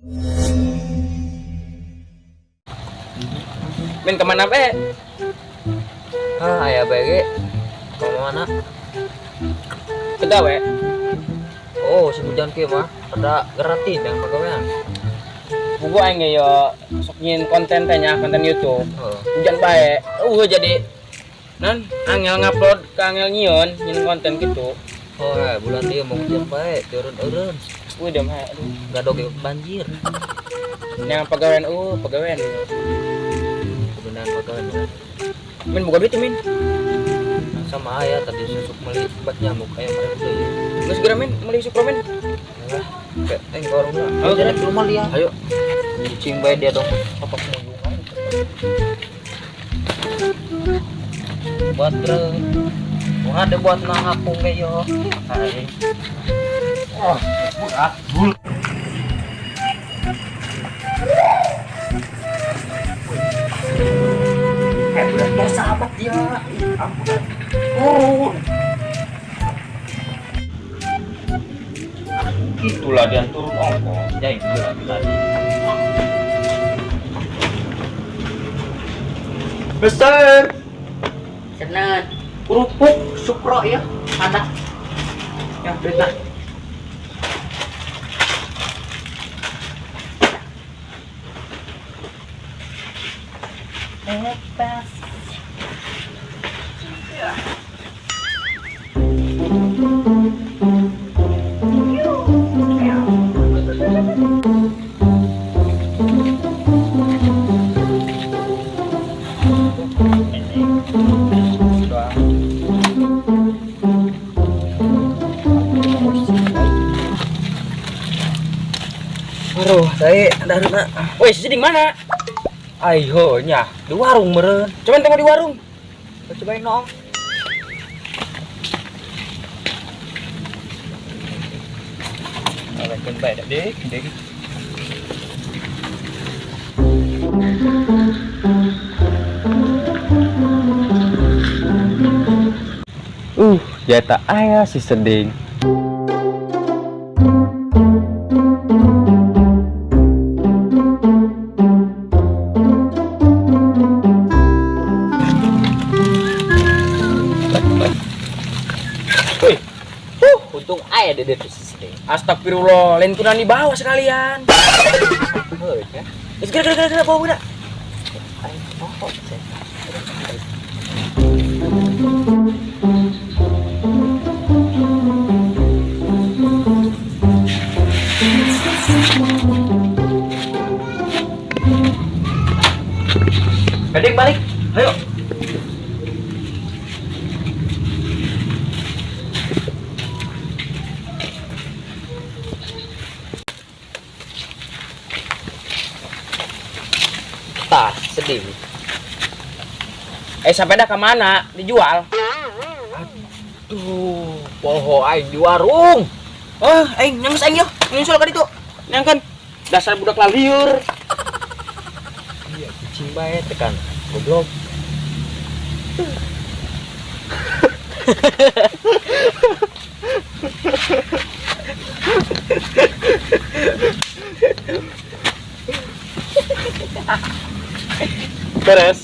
Min kemana be? Ah, aya bae ge. Ka mana? Tegawe. Oh, si hujan kieu mah ada gratis yang pagawean. Buku aing ge yo sok nyieun konten teh nya, konten YouTube. Heeh. Hujan bae. Jadi nan angel ngupload ke angel nyieun, nyieun konten gitu. Oh, bulan ieu mau hujan bae, eureun-eureun. Udah mah aduh. Gadog ge banjir. Yang pagawean pagawean. Kebenaran pagawean. Min buka duit min. Sama aya tadi susuk meuli obat nyamuk aya mereka deui. Geus geura min, meuli sukro min. Lah, kayak ke warung lah. Ayo, Ayo, ke rumah lihat. Ayo. Cicing bae dia dong apa muyungan. Buat truk. Mau ada buat nangapung ge yo. Hai. Oh, berat. Bul. Udah biasa amat dia. Ih, ampun. Turun. Itulah dia turun ongkos. Ya itu lagi tadi. Besar. Senat. Kerupuk sukro ya. Ada. Ya, duit lah. Lepas. Aduh, saya dari mana? Woi, si di mana? Ayo nya, di warung meureun. Coba tengok di warung. Cobain nong. Awekeun bae deh, deh. Jata aya si seding. Wih, Untung aya dede tuh si seding. astagfirullah, lain kunan di bawah sekalian. Heuh, ya. Geus geura geura geura bawa budak. Aing poho sih. Gading balik. Ayo. Tah, sedih. Sampai dah ke mana? Dijual. Aduh, poho aing di warung. Oh, aing nyangus aing yo. Nyusul ka ditu. Nyangkeun. Dasar budak lalieur. Iya, kucing bae tekan. Goblok. Beres.